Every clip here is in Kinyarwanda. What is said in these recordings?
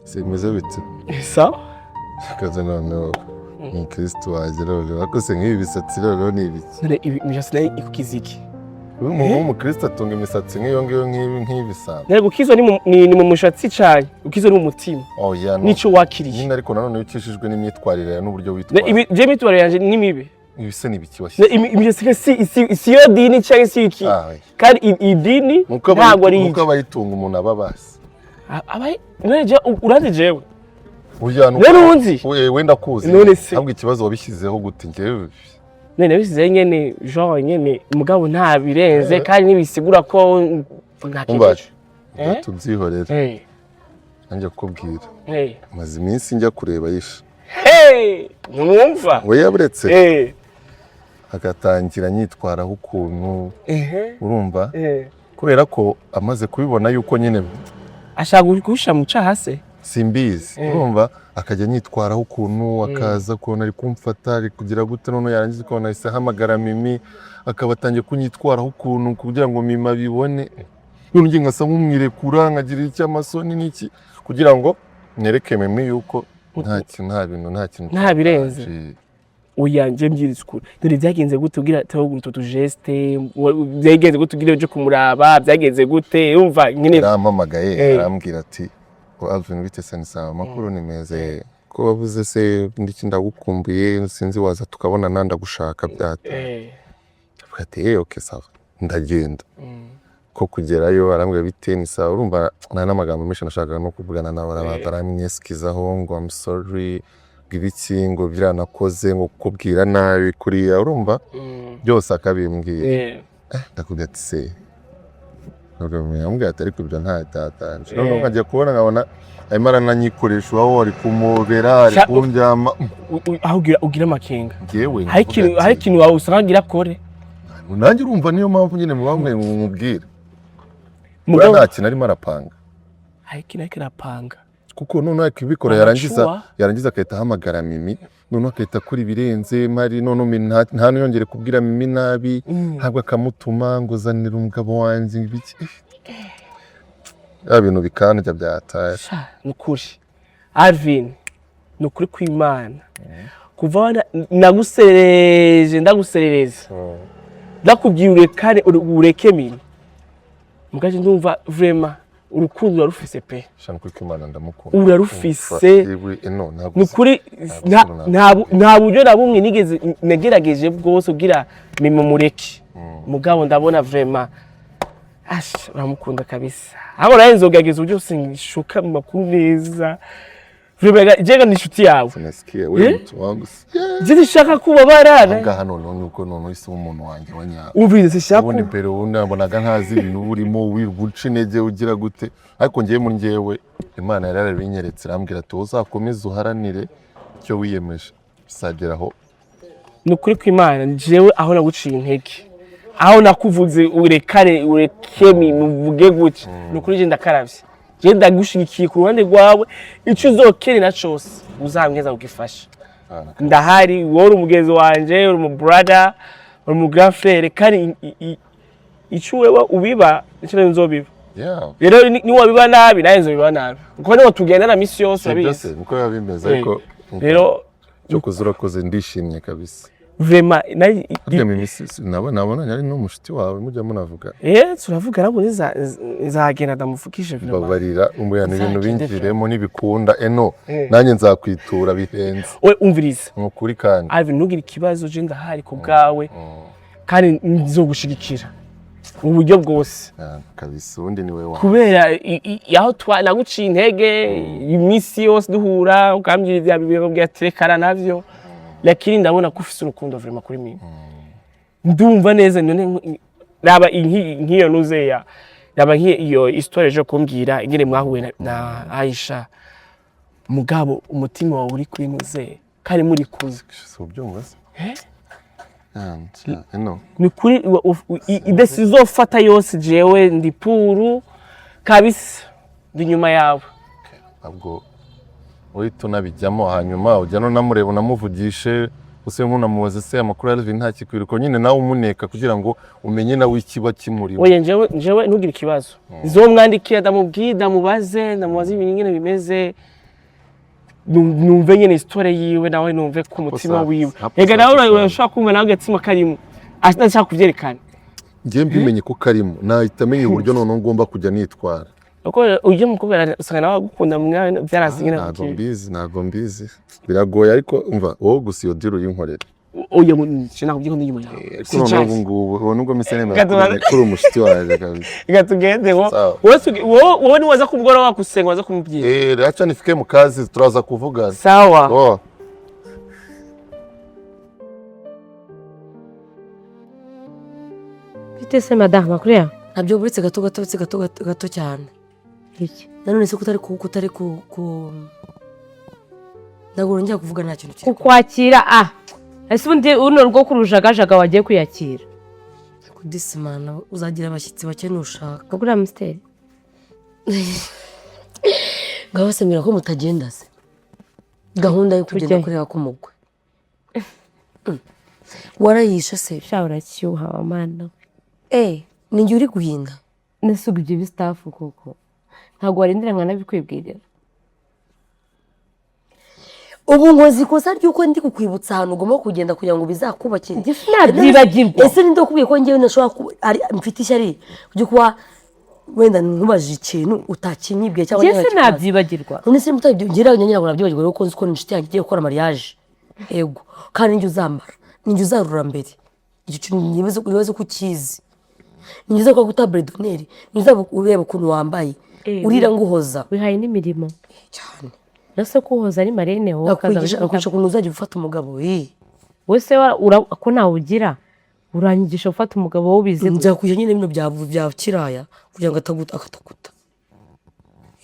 Simeze bite? Sawa. Kaze noneho umukristo wanjye, noneho akose nk'ibi bisatsi noneho ni ibiki? None ibi imishatsi nayo ikukiza iki? Umuntu w'umukristo atunga imisatsi nk'iyo ngiyo, nk'ibi nk'ibisanzwe? None gukizwa ni mu mushatsi cyane, gukizwa ni mu mutima. Oya, no. Nico wakiriye. Nyine, ariko nanone iyo ukishijwe n'imyitwarire yawe n'uburyo Ne, witwara. ibi je imyitwarire yanje ni mibi? Ibi se ni ibiki Ne, washyize? Imishatsi si yo dini cyangwa si iki? Ah, oya. Kandi idini Nuko ntabwo ari nuko abayitunga umuntu aba abazi. Abaye none je urazi jewe? Oya, nuko. None unzi? Wenda kuzi. None se? Ahubwo ikibazo, wabishyizeho gute? Njyewe None nabisize nyene, genre nyene, mugabo nta birenze kandi ntibisigura ko nta Umva. kintu. Eh? Tubyihorere. Nanjye kukubwira, maze iminsi njya kureba yishe. Hey, ntumva? We yaburetse agatangira anyitwaraho ukuntu. Urumva, kubera ko amaze kubibona yuko nyine Ashaka gushira mu caha se? Simbizi. Urumva, akajya anyitwaraho ukuntu, akaza ukabona ari kumfata, ari kugira gute, noneho yarangiza ukabona ahise ahamagara Mimi, akaba atangiye kunyitwaraho ukuntu kugira ngo Mimi abibone. None njye nkasa nk'umwirekura, nkagira icy'amasoni n'iki, kugira ngo nereke Mimi yuko nta kintu, nta bintu, nta kintu. Nta birenze. Cyaje. Oya, nje mbyiritse ukuri. Dore byagenze gute ugira teho utu tugeste? Byagenze gute ugira uje kumuraba? Byagenze gute? Umva nyine. Yarampamagaye, arambwira ati: "Oh, Alvin, bite se?" "Ni sawa, amakuru ni meza." "Ko wavuze se ndiki? Ndagukumbuye, sinzi, waza tukabonana, ndagushaka byata." Avuga ati: "Eh, okay, sawa." Ndagenda. Ko kugerayo arambwira: "Bite?" "Ni sawa." Urumva, nta n'amagambo menshi nashakaga no kuvugana nawe. Arabanza aramwesikizaho ngo: "I'm sorry," ngo ibiki, ngo biriya nakoze, ngo kukubwira nabi kuriya, urumva, byose akabimbwira. Ndakubwira ati se, yambwira ati: "Ariko ibyo nta tatanje." Noneho nkajya kubona nkabona arimo arananyikoresha, iwabo ari kumobera, ari kundyama. Aho ugira amakenga. Njyewe hari nkavuga ikintu ati, hari ikintu wawe usanga agira akore. Nanjye urumva, niyo mpamvu nyine mubambwiye ngo mumubwire. Mugabo nta kintu arimo arapanga. Hari ikintu ariko arapanga. Kuko noneho akibikora Amacuwa. yarangiza agahita ahamagara Mimi, noneho agahita akora ibirenze mari. Noneho Mimi ntaniyongere kubwira Mimi nabi, ntabwo akamutuma ngo zanira umugabo wanjye ibiki, ya bintu bikandya byataye. Sha, ni ukuri Alvin, ni ukuri kw'Imana, kuva naguserereje, ndaguserereza, ndakubwiye urekane, ureke Mimi, mugaje ndumva vraiment urukundo urarufise pe. Sha, ni ukuri kw'Imana ndamukunda. Urarufise. Yewe, eno ntabwo Ni ukuri ntabwo nta buryo na bumwe nigeze nagerageje bwose kugira Mimi mureke, mugabo ndabona vraiment asha uramukunda kabisa. Aho nawe nzogerageza uburyo bwose nshuka mu makuru neza. Vraiment jega ni inshuti yawe. Sinasikia we Eh? mtu wangu. Je sinshaka kubabara. Ahangaha noneho nuko noneho isi umuntu wanjye wa nyawe. Umvirize, sinshaka Ubundi mbere ubundi nabonaga ntazi ibintu uba urimo, wirirwa uca intege, ugira gute, ariko ngewe muri ngewe Imana yari yarabinyeretse, irambwira ati: "Uzakomeze uharanire icyo wiyemeje, uzageraho." Ni ukuri kw'Imana, jewe aho naguciye intege, aho nakuvuze urekare, ureke muvuge gutya, ni ukuri je ndakaravye, je ndagushigikiye ku ruhande rwawe. Ico uzokenera cose uzambweza kugifasha, ndahari. Wowe uri umugenzi wanje, uri umu brother, uri umu grand frère, kandi ico wewe ubiba nico nawe nzobiba. Rero niwabiba nabi, nawe nzobiba nabi, kuko niho tugendana misi yose. Si urabizi. byose niko biba bimeze, ariko Rero cyo kuza urakoze, ndishimye kabisa. Vraiment Harya Mimi nabona ari n'umushuti wawe, mujya munavuga? Eh, turavuga, nabwo nzagenda ndamuvukishe vraiment. Babarira umuyana ibintu Nzagende. binjiremo nibikunda eno nanjye nzakwitura bihenze. We umviriza. Ni ukuri kandi. Alvin, ntugire ikibazo, je ndahari ku bwawe kandi nzogushigikira mu buryo bwose. Ah, kabisa, ubundi ni wowe wawe. Kubera aho naguciye intege iminsi yose duhura, ukambwira ibya bibiri bya terekana navyo, lakini ndabona ko ufise urukundo vraiment kuri mimi, ndumva neza. None raba nk'iyo nuzeya, raba nk'iyo histoire ejo kumbwira ingene mwahuye na Aisha, mugabo umutima wawe uri kuri nuze kandi muri kumwe. Si ubyumva se? Eh? Ah, eno. Ni kuri idesi uzofata yose, jewe ndi pour kabisa, ndi nyuma yawe. Ntabwo uhita unabijyamo, hanyuma ujya unamureba, unamuvugishe, use nk'unamubaza se amakuru ya Alvin, nta kikwiruko nyine, nawe umuneka kugira ngo umenye nawe ikiba kimurimo. Oya, njewe ntugire ikibazo, nzomwandikira, ndamubwire, ndamubaze ibintu ingene bimeze. Numve nyene story yiwe, nawe numve ku mutima Hapo wiwe. safi, hapo Ega nawe safi sana. urashobora kumva nawe agatsima karimo, adashaka kuvyerekana. Ngiye mbimenye ko karimo, nahita menya uburyo noneho ngomba kujya nitwara. Kuko ujya mukobwa usanga nawe agukunda mwana byarazi nyine. Ntabwo mbizi, ntabwo mbizi, biragoye. Ariko umva, wowe gusa iyo deal uyinkorera. Oya, nakubwiye ko ndi inyuma yawe. Ariko noneho ubu ngubu, ubu nubwo mise nemera Gato kuri umushuti wanjye kabisa. Reka tugende wo. Sawa. Wowe niwaza kumugora wakusenga, waza kumubwira. Eh, acha nifike mu kazi, turaza kuvugana. Sawa. Oh. Bite se madamu, amakuru yawe? Nabyo buretse gato gato, uretse gato gato gato cyane. Iki? Nanone se kutari ku ntabwo nongera kuvuga, nta kintu kiri. Kukwakira, ah, ese ubundi uruno rwo kurujagajaga wagiye kwiyakira? Kudisimana uzagira abashyitsi bake nushaka. Kugura Amstel. Ngaho se mbwira ko mutagenda se, gahunda yo kugenda Tujyayo. kureba ko mugwe warayishe se? Sha, uracyuha wa mana. Eh, ni njye uri guhinda? Nese ubwo ibyo bistaff koko ntabwo warindira nkanabikwibwirira? Ubu nkoze ikosa ry'uko ndi kukwibutsa ahantu ugomba kugenda kugira ngo bizakubakire. Njye sinabyibagirwa. Ese ninde wakubwiye ko njyewe ntashobora kuba mfite ishyari ryo kuba wenda nkubajije ikintu utakinyibwiye cyangwa Njye ntakikubaza? sinabyibagirwa. None se mutabyongera ngira ngo nabyibagirwa kuko nzi ko inshuti yanjye igiye gukora mariage? Ego, kandi ninjye uzambara, ninjye uzarura mbere. Icyo kintu nibaze ko ukizi, ninjye uzakora kuri table d'honneur, ninjye uzaba ureba ukuntu wambaye. Eh, urira nguhoza. Wihaye n'imirimo. Cyane. Nase kuhoza ari marene, wowe ukaza Nakwigisha ukuntu uzajya ufata umugabo, eh. Wowe se ko nawe ugira uranyigisha gufata umugabo, wowe ubizi gute? Nzakwigisha nyine bino bya kiraya kugira ngo ataguta.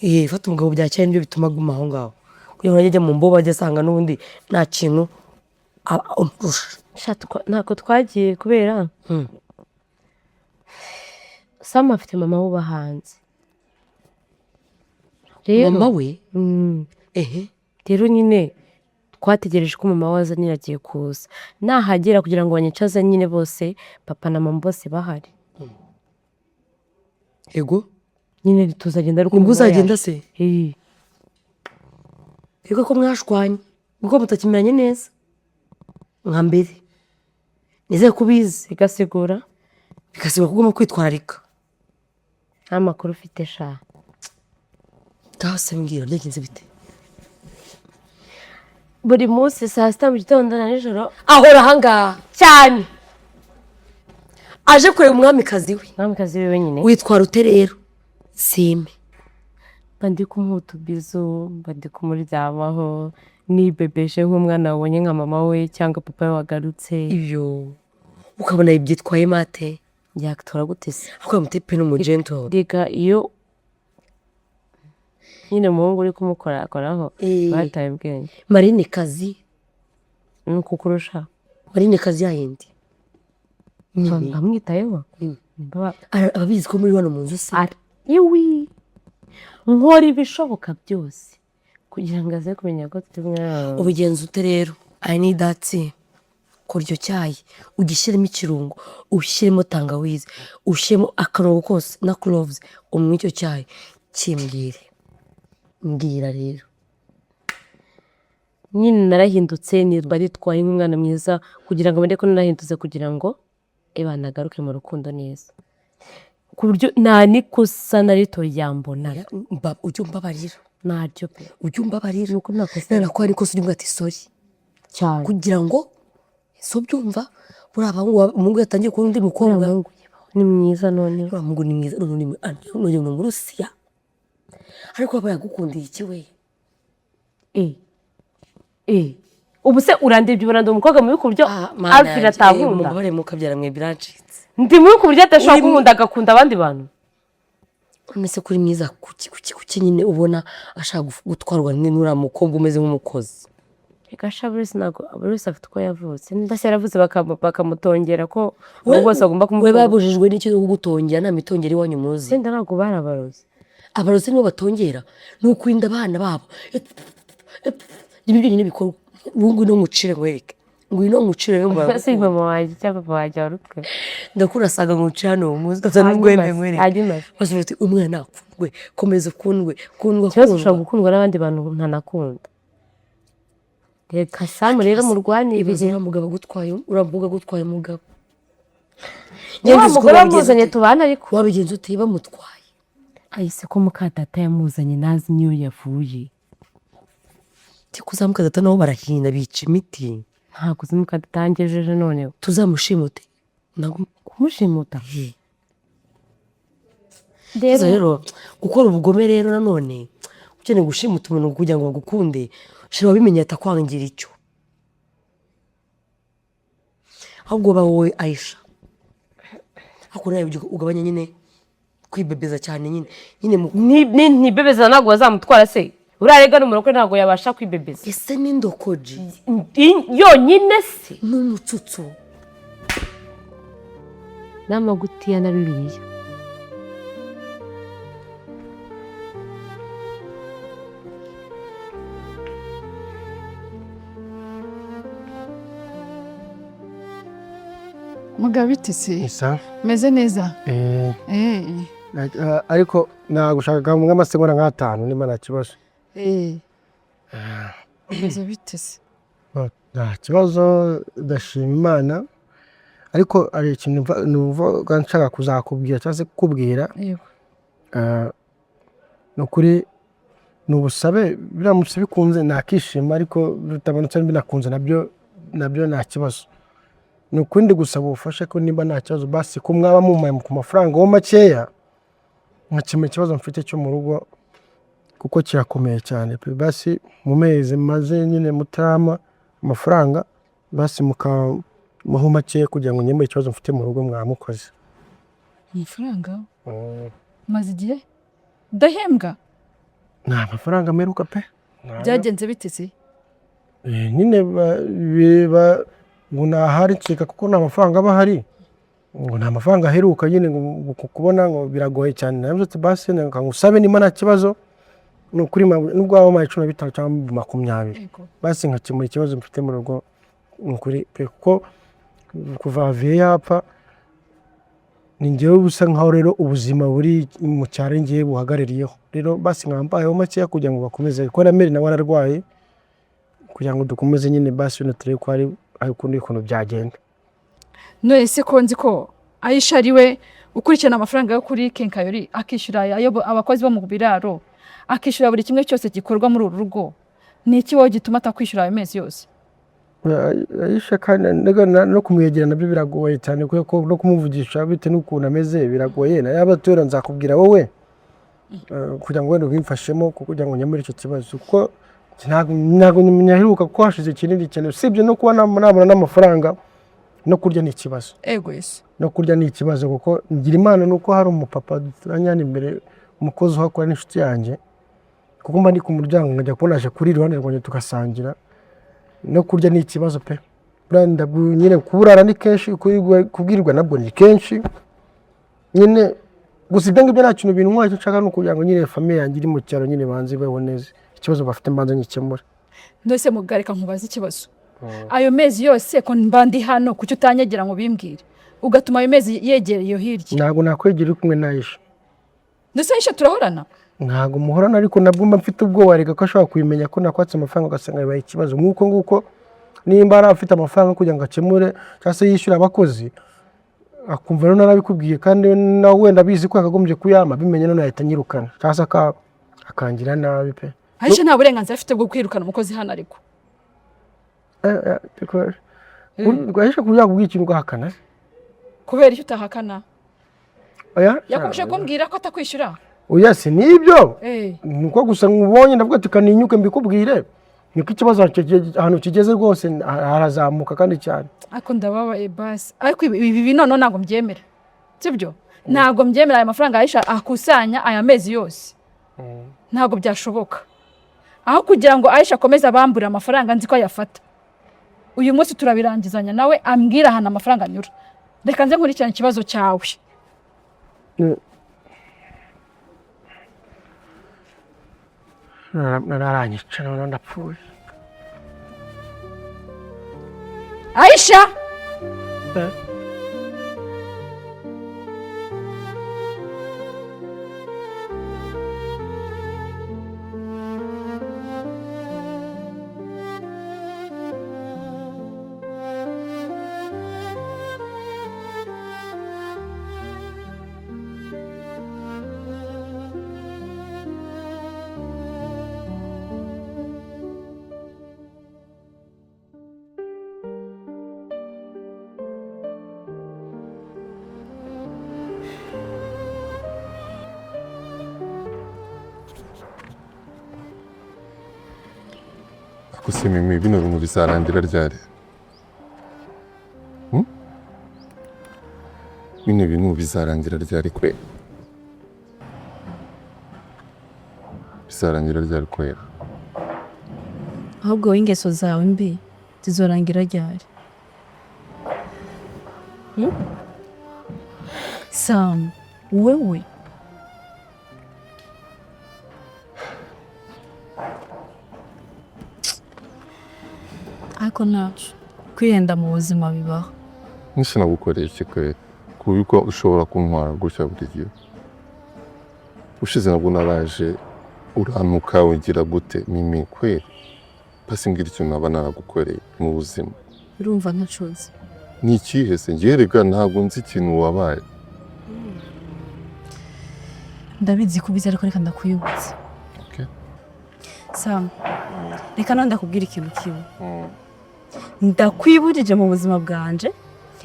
Eh, fata umugabo bya kiraya nibyo bituma aguma aho ngaho, kugira ngo ajye mu mbobo, ajye asanga n'ubundi nta kintu amurusha. Sha, ntabwo twagiye kubera Sam afite mama we uba hanze rero. Mama we? Mm. Ehe. Rero nyine twategereje ko mama we aza nyine, agiye kuza nahagera kugira ngo banyicaze nyine bose, papa na mama bose bahari. Ego. Nyine tuzagenda ariko Nibwo mama we uzagenda yaje. se? Eh. Ego, ko mwashwanye, ubwo mutakimeranye neza nka mbere, nizere ko ubizi. Bigasigura? Bigasigura ko ugomba kwitwararika. Nta makuru ufite sha. Ngaho se mbwira, byagenze bite? Buri munsi saa sita, mu gitondo na nijoro. Ahora ahangaha? Cyane. Aje kureba umwamikazi we? Umwamikazi we wenyine. Witwara ute rero sime? Mba ndi kumuha utubizu, mba ndi kumuryamaho nibebeshe nk'umwana wabonye nka mama we cyangwa papa we wagarutse. Ibyo ukabona byitwaye mate? Yatora gute se? Ariko mutipe ni umugento. Rega iyo nyine umuhungu uri kumukorakoraho Eh. bataye ubwenge. Marine kazi. Ni ukukurusha. Marine kazi yayindi. Bamwitayeho. Ababizi ko muri hano mu nzu se? Iwi nkora ibishoboka byose kugira ngo aze kumenya ko turi kumwe. Ubigenza ute rero? I need that tea. Kora icyo cyayi, ugishyiremo ikirungo, ushyiremo tangawizi, ushyiremo akarongo kose na cloves, unywe icyo cyayi, kimbwire, mbwira rero. Nyine narahindutse, niba nitwaye nk'umwana mwiza kugira ngo abone ko narahindutse, kugira ngo ebana agaruke mu rukundo neza, ku buryo nta n'ikosa na rito yambona. Ujye umbabarira. Naryo pe. Ujye umbabarira. Ni uko nakoze. None ko hari ikosa, ujye umbwira ati sorry. Cyane. Kugira ngo si ubyumva, buriya umuhungu yatangiye kubona undi mukobwa. Uriya muhungu ni mwiza noneho. Uriya muhungu ni mwiza none, ni Umurusiya, ariko aba yagukundiye iki we? Eh eh, ubu se urandebye ubona ndi umukobwa mubi ku buryo Alfred atankunda? Mubabare mukabyara mwe, birancitse. Ndi mubi ku buryo adashobora kunkunda agakunda abandi bantu? None se kuri mwiza, kuki nyine ubona ashaka gutwarwa n'uriya mukobwa umeze nk'umukozi? Reka sha, buri wese, ntabwo buri wese afite uko yavutse. Niba se yaravutse bakamutongera ko abo bose bagomba We kumutunga. babujijwe n'icyo kugutongera? Nta mitongero iwanyu muzi? Wenda ntabwo barabarozi. Abarozi nibo batongera, ni ukurinda abana babo. Ibi byonyine bikorwa ubu. Ngwino ngucire nkwereke, ngwino ngucire. Si mama wanjye cyangwa papa wanjye warutwe. Ndakurasaga ngucire hano uwo munsi ukaza n'urwembe nkwereke. Hanyuma se? Bose bati umwana akundwe, komeza ukundwe, kundwa. Ikibazo, Kundwa. ushobora gukundwa n'abandi bantu ntanakunda. Reka Samu rero Ibaze murwanirire. uriya mugabo agutwaye, uriya mukobwa agutwaye umugabo. Wa mugore wamuzanye tubana ariko. Wabigenza ute bamutwaye? Ahise ko mukadata yamuzanye ntazi n'iyo yavuye. Kuzamuka data nabo barahinda bica imiti. Ntabwo uzi mukadata yangejeje noneho. Tuzamushimute. Ntabwo Kumushimuta. Rero rero gukora ubugome rero nanone ukeneye gushimuta umuntu kugira ngo bagukunde, shira wabimenye atakwangira icyo. Ahubwo ba wowe Aisha. Ariko nawe ugabanya nyine kwibebeza cyane nyine. Nyine mu Ntibebeza ntabwo bazamutwara se. Uriya rega n'umurokore ntabwo yabasha kwibebeza. Ese ni ndokoji? Yonyine se. N'umutsutsu. N'amagutiya na Bibiliya. Mugabo itese Isa meze neza. eh Eh, ariko nagushaka nk'amasegonda nk'atanu niba nta kibazo. eh. Meze bitese. Nta kibazo, ndashima Imana, ariko hari ikintu numva nshaka kuzakubwira cyangwa se kukubwira. Yego. Ni ukuri ni ubusabe, biramutse bikunze nakishima, ariko bitabonetse binakunze nabyo nta kibazo. Ni ukuri ndi gusaba ubufasha ko nimba nta kibazo basi ko mwaba mumpaye ku mafaranga ho makeya nkakemura ikibazo mfite cyo mu rugo, kuko kirakomeye cyane pe. Basi mu mezi maze nyine mutarama amafaranga, basi mukamuha makeya kugira ngo nkemure ikibazo mfite mu rugo mwamukoze. Amafaranga maze igihe ndahembwa. Nta mafaranga mperuka pe. Byagenze bitese. Nyine ngo ntahari nseka kuko nta mafaranga aba ahari, ngo nta mafaranga aheruka nyine, ngo kubona ngo biragoye cyane. Navuze ati basi reka ngusabe nimba nta kibazo, ni ukuri nubwo waba wampaye 15 cyangwa 20, Yego. basi nkakemura ikibazo mfite mu rugo, ni ukuri pe. Kuko kuva Viye yapfa ni njyewe busa nkaho rero ubuzima buri mu cyaro ngiye buhagarariyeho. Rero basi nkaba mbayeho makeya kugira ngo bakomeze, kuko na Mary nawe ararwaye, kugira ngo dukomeze nyine basi wenda turebe ko hari ukundi kuntu byagenda. None se ko nzi ko Aisha ari we ukurikirana amafaranga yo kuri kenkayori, akishyura ayo abakozi bo mu biraro, akishyura buri kimwe cyose gikorwa muri uru rugo, ni iki wowe gituma atakwishyura ayo mezi yose? Aisha kandi no kumwegera nabyo biragoye cyane, kubera ko no kumuvugisha bitewe n'ukuntu ameze biragoye. Na yaba atura nzakubwira wowe kugira ngo wenda ubimfashemo, kugira ngo nkemure icyo kibazo, kuko ntabwo nyaheruka kuko hashize kinini cyane. Usibye no kuba nabona n'amafaranga, no kurya ni ikibazo. Ego Yesu. No kurya ni ikibazo, kuko ngira Imana nuko hari umupapa duturanye hano imbere, umukozi uhakora n'inshuti yanjye, kuko mba ndi ku muryango nkajya kubona aje kuri iruhande rwanjye tugasangira. No kurya ni ikibazo pe. Nyine kuburara ni kenshi, kubwirwa nabwo ni kenshi nyine. Gusa ibyo ngibyo nta kintu bintwaye, icyo nshaka ni ukugira ngo nyine famiye yanjye iri mu cyaro nyine banze ibeho neza, ikibazo bafite mbanze nyikemure. Ndose mugareka nkubaze ikibazo. Ayo mezi yose ko mba ndi hano, kuki utanyegera ngo bimbwire, ugatuma ayo mezi yegereye iyo hirya? Ntabwo nakwegera uri kumwe na Aisha. Ndetse Aisha turahorana? Ntabwo muhorana, ariko nabwo mba mfite ubwoba reka ko ashobora kubimenya ko nakwatse amafaranga, ugasanga bibaye ikibazo. Nk'uko nguko nimba ari afite amafaranga kugira ngo akemure cyangwa se yishyure abakozi, akumva rero narabikubwiye kandi nawe wenda abizi ko yakagombye kuyama, abimenye none yahita anyirukana cyangwa se akangira nabi pe. Aisha nta burenganzira afite bwo kwirukana umukozi hano ariko. Aisha kugira ngo ikintu ugahakana. Kubera icyo utahakana? Oya. Yakomeje kumbwira ko atakwishyura. Oya si nibyo. Nuko gusa nkubonye ndavuga ati kaninyuke mbikubwire. Niko ikibazo ahantu kigeze rwose harazamuka kandi cyane. Ariko ndababaye basi. Ariko ibi none ntabwo mbyemera. Sibyo? Ntabwo mbyemera aya mafaranga Aisha akusanya aya mezi yose. Ntabwo byashoboka. Aho kugira ngo Aisha akomeze abambure amafaranga nzi ko ayafata. Uyu munsi turabirangizanya nawe ambwira ahantu amafaranga anyura. Reka nze nkurikirane ikibazo cyawe. Naranyica none ndapfuye. Aisha! Gusa Mimi, bino bintu bizarangira ryari? Hmm? Bino bintu bizarangira ryari kwe? Bizarangira ryari kwera? Ahubwo wowe ingeso zawe mbi zizorangira ryari? Hmm? Sam, wewe ariko ntaco kwihenda mu buzima bibaho. Nisi nagukoreye iki kwera? Kuko ushobora kuntwara gutya buri gihe. Ushize nabwo naraje urantuka ugira gute Mimi kwera? Basi mbwira ikintu naba naragukoreye mu buzima. Urumva ntacuze. Ni ikihe se? Njye erega ntabwo nzi ikintu wabaye. Ndabizi kubizi ariko reka ndakwibutsa. Okay. Sam, reka none ndakubwira ikintu kimwe. Ndakwibujije mu buzima bwanje,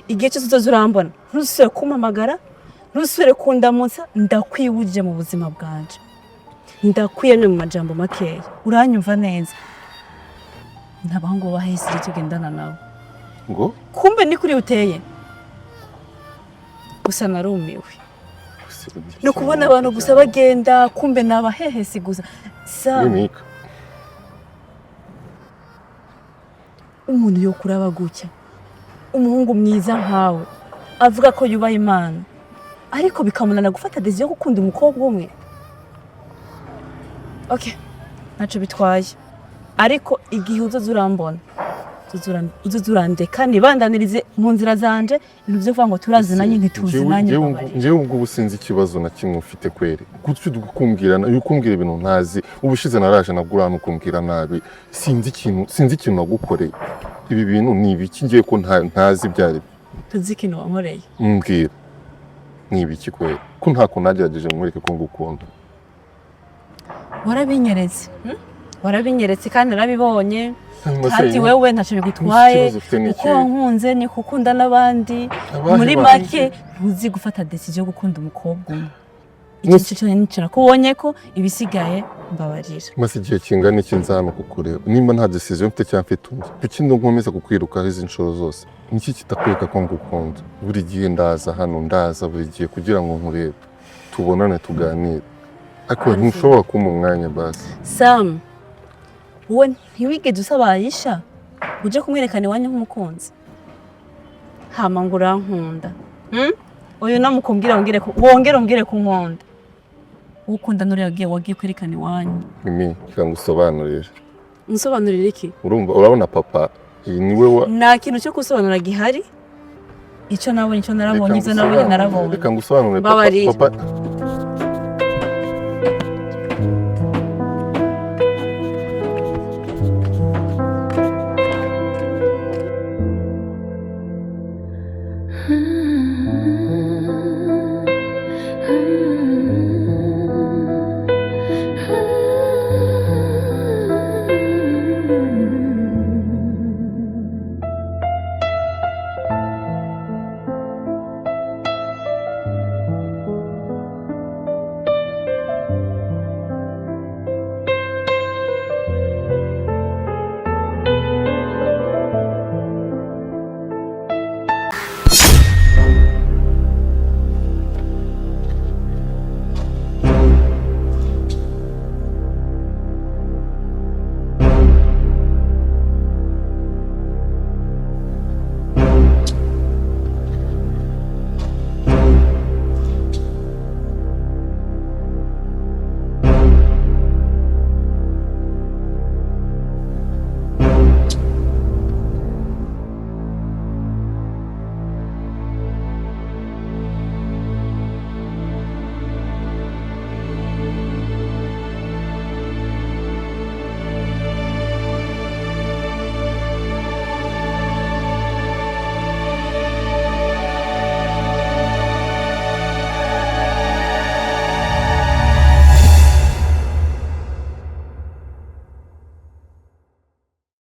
igihe cyose uzoza urambona ntusubire kumpamagara, ntusubire kundamutsa, ndakwibujije mu buzima bwanje. Ndakwiyemye mu majambo makeya, uranyumva neza. Nta bahungu bahise tugendana nabo. Ngo? Kumbe ni kuri uteye. Gusa narumiwe. Ni ukubona abantu gusa bagenda, kumbe ni abahehesi gusa. Sam, Mimika. umuntu yo kuraba gutya, umuhungu mwiza nkawe avuga ko yubaha Imana, ariko bikamunana gufata decision yo gukunda umukobwa umwe. Okay, ntaco bitwaye, ariko igihe uzoza urambona uzoza urandeka nibandanirize mu nzira zanje, ibintu vyo kuvuga ngo turazinanye ntituzinanye. Njyewe ubwo ubu sinzi ikibazo na kimwe ufite kweri. Gutyo ukumbwira ukumbwira ibintu ntazi. Ubushize naraje nabwo urantuka nabi. Sinzi ikintu nagukoreye. Ibi bintu ni ibiki ngiye ko ntazi ibyo ari byo. Tuzi ikintu wankoreye. Mbwira. Ni ibiki kweri? Ko ntako nagerageje nkwereke ko ngukunda. Warabinyeretse. Warabinyeretse kandi narabibonye. Ati wewe ntacyo bigutwaye, uko wankunze ni kukunda n'abandi. Muri make ntuzi gufata decision yo gukunda umukobwa umwe. Icyo cyo cyane nicara ko ubonye ko ibisigaye mbabarira. Maze igihe kingana iki nza hano kukureba nimba nta decision mfite cyangwa mfite undi, kuki nkomeza kukwirukaho izi nshuro zose? Niki kitakwereka ko ngukunda? Buri gihe ndaza hano, ndaza buri gihe kugira ngo nkurebe, tubonane, tuganire, ariko ntushobora kumpa umwanya basi. Sam, wowe ntiwigeze usaba Aisha uje kumwerekana iwanyu nk'umukunzi, hama ngo urankunda. Uyu namukumbwira wongere umbwire ko unkunda. Ukunda nuri wagiye kwerekana iwanyu. Mimi, reka ngusobanurire. Unsobanurire iki? Urumva, urabona papa iyi niwe wa nta kintu cyo gusobanura gihari. Icyo nabonye icyo narabonye, ibyo nabonye narabonye. Reka ngusobanurire papa.